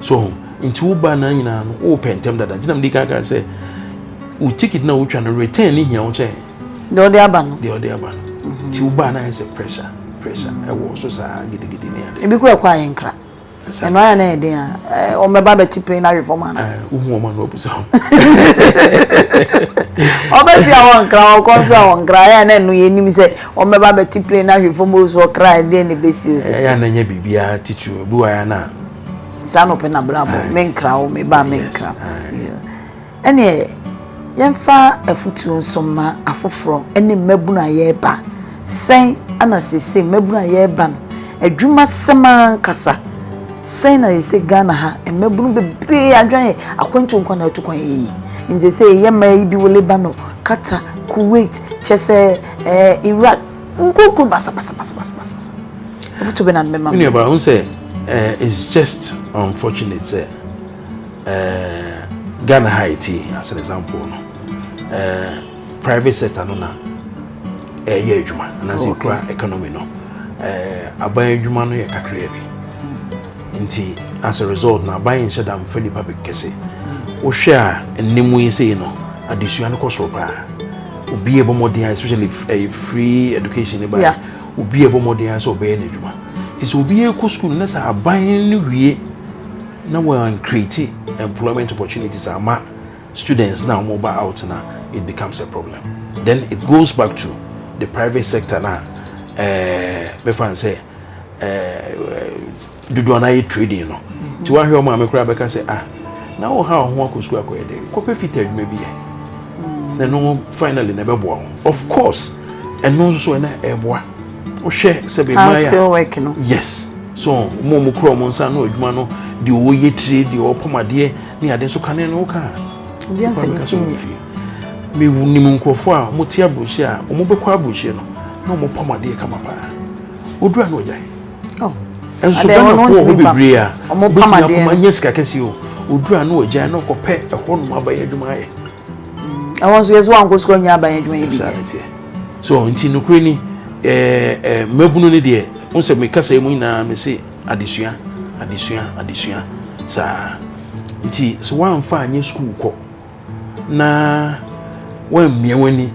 so. Nti woba na nyinaa no wopɛ ntɛm dada, nti na mede kaka sɛ wo ticket na wotwa no return ne hia wo kyɛn deɛ ɔde aba no. Deɛ ɔde aba no. Nti woba na ayɛ sɛ pressure pressure ɛwɔ so saa gidigidi ne ade. Ebi kura kɔ ayɛ nkra ɛno ayɛ na yɛ den a wɔn bɛba bɛti plane na awe fam ana. Wohu wɔn ano abusa ho. Ɔbɛ fi a wɔn nkra wɔn kɔ nso a wɔn nkra ayɛ na ɛno yɛ nim sɛ wɔn bɛba bɛti plane na awe fam osu ɔkra ɛdeɛ na ebesi osisi. Ɛyɛ na nyɛ biribiara titiri obi wɔ ayɛ na. Saa na ɔpɛ na brabɔ me nkra wo me ba me nkra. Ɛneɛ yɛmfa afutuo nso ma afoforɔ ne mmabunu a yɛreba sɛn ana seesei mmabunu a yɛreba no adwuma sɛm ankasa sɛn na yɛsɛ Ghana ha mmabunu bebree adwan yɛ akwantuo nkwa na atu kwan yɛ yi. Nti sɛ yɛyɛ mmaa yi bi wɔ Lebanon, Qatar, Kuwait, kyɛ sɛ Iraq, nkurokuro basabasabasabasa, afutuo bɛ na bɛma. Me nuabaa ho sɛ it's just unfortunate sɛ Ghana ha eti as an example no, private sector no na ɛyɛ adwuma anaasɛ kura economy no, aban adwuma no yɛ kakraa bi. Nti as a result na aban nhyɛ da mfa nipa bi kɛse. Wohwɛ a nne yi sei no adesua no kɔ soro paa, obi yɛ bɔ mmɔden a especially free education ne ba, obi yɛ bɔ mmɔden a sɛ ɔbɛyɛ n'adwuma. Nti sɛ obi yɛ kɔ school na sɛ aban no wie. Na wɔn create employment opportunities ama students na wɔn ba out na it becomes a problem. Then it goes back to the private sector na mefa n sɛ dodoɔ no ayɛ trading no. Nti wahwɛ wɔn maame koraa bɛka sɛ, ah, na wo ha wo ho akɔ sukuu akɔyɛ dɛ, kɔpɛ fita adwuma bi yɛ na ɛno finally na ɛbɛboa ho. Of course, ɛno nso so ɛna ɛboa. Wohwɛ sɛ bɛ Hand skill work no. Yes, so mo mo kura ɔmo nsa no adwuma no deɛ, ɔwɔ yɛ tire deɛ, ɔpɔm adeɛ ne ade nso kane no woka. Obi amfa ne ti nyɛ. Me nim nkurɔfoɔ a wɔn te aburokyire a wɔn bɛkɔ aburokyire no na wɔn pɔm adeɛ kama paa, odura na ɔgyae. Oh. Nso Adeɛ wɔn Ghanafoɔ wɔ hɔ ntumi pam. bebree a Wɔn pam wobɛtumi adeɛ apam no. anya sika kɛseɛ o, odura na ɔgyae na ɔkɔpɛ ɛhɔ nom aban adwuma ayɛ. Ɛwɔ nso yɛ so wankɔ sukuu anya aban adwuma yi bi. Saa ne teɛ. So nti nokorɛ ni, ɛɛ ɛɛ mmabunu no deɛ n sɛ mekasa yi mu nyinaa, me se adesua, adesua, adesua saa. Nti sɛ woamfa anyɛ sukuu kɔ na woammia w'ani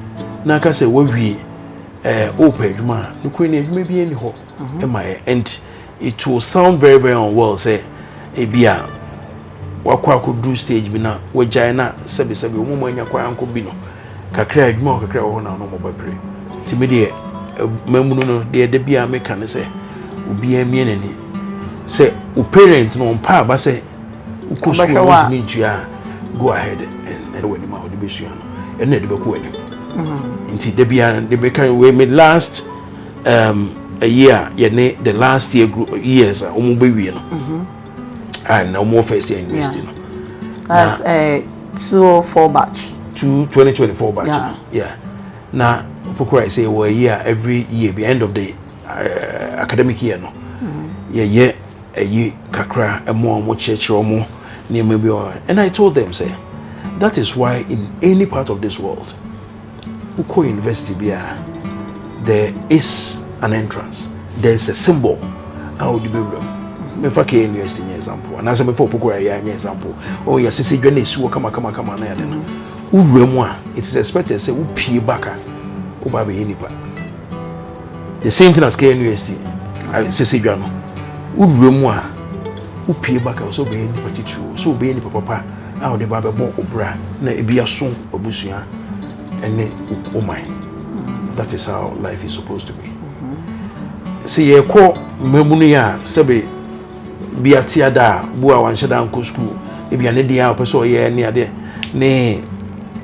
na aka sɛ woawie, wopɛ adwuma a, nokorɛ ni, adwuma bi ani hɔ ɛma yɛ. And it will sound very very unwell sɛ ebi a wakɔ akɔduru stage bi na wagyae na sɛbesɛbe wɔn mu anya kwan ankɔ bi no kakra, adwuma wɔ kakra wɔ hɔ na ɔno mo bɛpere. Nti mi deɛ, mmabunu no deɛ, ɛda bi a meka ne sɛ obiara mie n'ani sɛ o parent no ɔmpa aba sɛ wokɔ sukuu Ɔbɛhwɛ a wo a. wɔntumi ntua a, go ahead and ɛwɔ anim a wɔde bɛsua no, ɛno na ɛde bɛkɔ anim. Nti da biara de bɛka wei, me last a year yɛne the last year group years a wɔn bɛwie no a na wɔn wɔ first year university no. That's 204 batch. Two 2024 batch. Yeah. Yeah, na pokora sɛ yɛwɔ ayi a every year bi, end of the academic year no, yɛyɛ ayi kakra ɛmo a wɔn kyerɛkyerɛ wɔn nneɛma bi wɔ. And I told them say that is why in any part of this world, wokɔ university bi a, there is an entrance, there is a symbol a wode bɛwura mu. Mefa ka university nyɛ example anaasɛ mefa Opokora yɛ nyɛ example. Ɔn yɛsese dwa na esi wɔ kamakamakama na yɛde no wowura mu a, it is expected sɛ wopie back a, woba abɛyɛ nipa. The same thing as KNUST sese dwa no, wowura mu a, wopie back a, sɛ wobɛyɛ nipa titiriw, sɛ wobɛyɛ nipa papa a wode ba bɛbɔ obra na ebi aso abusua ɛne wo man. That is how life is supposed to be. Sɛ yɛkɔ mmabunu yi a, sɛbe bi ate ada a bu a wanhyɛ da nkɔ sukuu, ebi a ne deɛ a ɔpɛ sɛ ɔyɛ ne adeɛ ne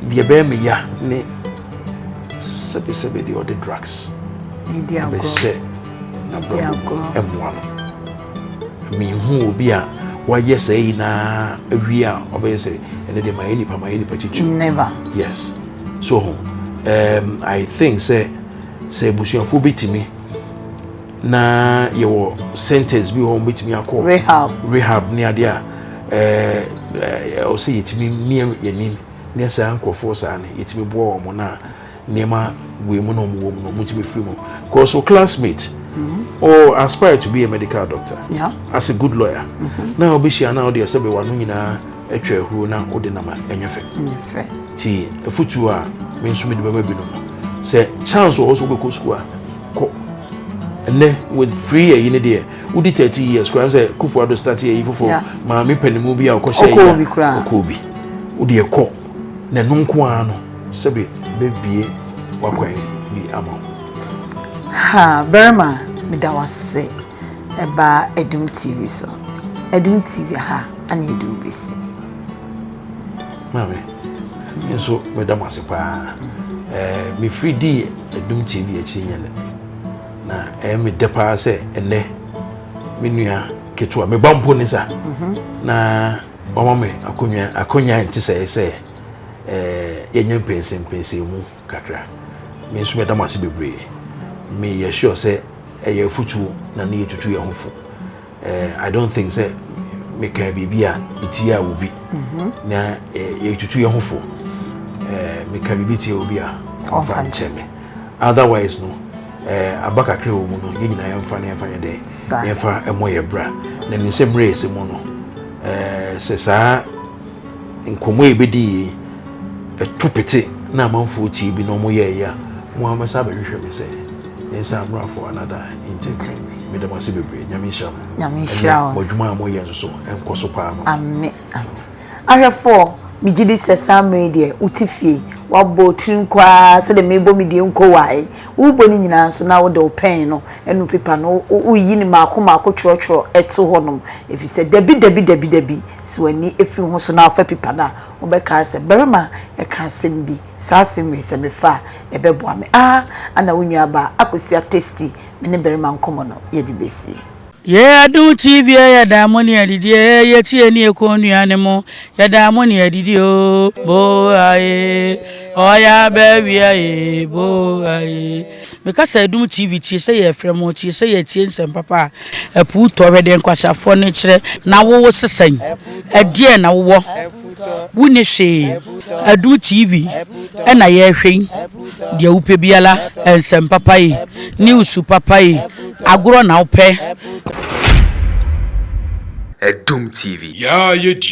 deɛ bɛyɛ me ya ne sɛbesɛbe deɛ ɔde drugs Ɛdi agorɔ. ɛbɛhyɛ n'abrabɔ mu agorɔ. ɛmoa no. Mehu obi a wayɛ saa yi naa awie a ɔbɛyɛ sɛ ɛne deɛ mayɛ nipa, mayɛ nipa titiri. Never. Yes, so I think sɛ abusuafoɔ bɛtumi na yɛwɔ centers bi wɔ hɔ, wɔbɛtumi akɔ Rehab. Rehab ne adeɛ a ɛɛ ɔsɛ yɛtumi mia yɛnim ne saa nkurɔfoɔ saa no, yɛtumi boa wɔn na nneɛma wei mu na wɔn wɔ mu no, wɔn tumi firi mu, 'cause o classmate or aspire to be a medical doctor as a good lawyer na ɔbɛhyia na ɔde ɛsɛ bɛ wano nyinaa atwa ahuro na ɔde nam a, ɛnyɛ fɛ. Nyɛ fɛ. Ti afutuo a me nso mede bɛma binom no sɛ chance wɔ hɔ sɛ wobɛkɔ sukuu a, kɔ. Ɛnɛ with free ayi ne deɛ, wodi 30 years koraa sɛ Kufu Ado start ayi foforɔ, maame panimu bi a ɔkɔhyɛ Ɔkɔɔ yi a, bi koraa. Ɔkɔɔ bi, wode ɛkɔ na ɛno nko ara no sɛbe bɛbie wakwan bi ama wo. Ha, barima, meda wo ase. Ɛba Adum TV so. Adum TV ha ana yɛde wo bɛsi. Maame, me nso meda mo ase paa. Mefiri dii Adum TV akyi nyɛ nɛ na ɛyɛ me dɛ paa sɛ ɛnɛ me nua ketewa, me ba mpo ne sa na wama me akonnwa nte sɛ yɛnyɛ mpɛnsɛmpɛnsɛn mu kakra. Me nso meda mo ase bebree. Meyɛ sure sɛ ɛyɛ afutuo na ne yɛtutu yɛn ho fo. I don't think sɛ meka biribi a ɛtia obi na yɛtutu yɛn ho fo. Meka biribi tia obi a, ɔmfa nkyɛ me. Otherwise no, aba kakra wɔ mu no, yɛn nyinaa yɛmfa ne yɛmfa nyɛ dɛ yɛmfa ɛmmɔ yɛ bra na nim sɛ mmerɛ yɛsɛ mu no, sɛ saa nkɔmmɔ yɛ bɛdi yi ɛto pete na amanfoɔ tie bi na ɔmo yɛ ɛyɛ a, mo a mɛsa abɛhwehwɛ me sɛ Yɛnsan mmra for another interview. Meda mo ase bebree. Nyame nhyira mo. Nyame nhyira wo. Mo adwuma a moyɛ nso so ɛnkɔ so paa ma. Amen. Amen. Ahwɛfoɔ, megye di sɛ saa mmerɛ yi deɛ wote fie, woabɔ wo tiri nko ara sɛdeɛ merebɔ me deɛ nko wae. Worebɔ ne nyinaa nso na wode wo pɛn no ne wo pepa no woyi no mmaako mmaako twerɛtwerɛ to hɔnom. Ɛfiri sɛ dabi dabi dabi dabi, sɛ w'ani firi ho so na wofa pipa no a, wobɛkae sɛ barima ka asɛm bi, saa asɛm wei sɛ mefa a ɛbɛboa me. Aha na wo nuabaa Akosua Tasty me ne barima nkɔmmɔ no yɛde bɛsie. Yɛ Adom TV yɛ da mo ne adidi eh yɛ tie ne yɛ kɔn nua ne mo yɛ da mo ne adidi oh bo aye ɔya bɛ wia ye bo aye me kasa Adom TV tie sɛ yɛ frɛ mo tie sɛ yɛ tie nsɛm papa a ɛpo tɔ hwɛ deɛ nkwaseafoɔ no kyerɛ na wo wo sesɛn ɛdeɛ na wowɔ wo ne hwee Adom TV ɛna yɛhwɛ yi deɛ wopɛ biara nsɛm papa yi news papa yi agorɔ na wopɛ. Adum TV. Yaa yɛ die.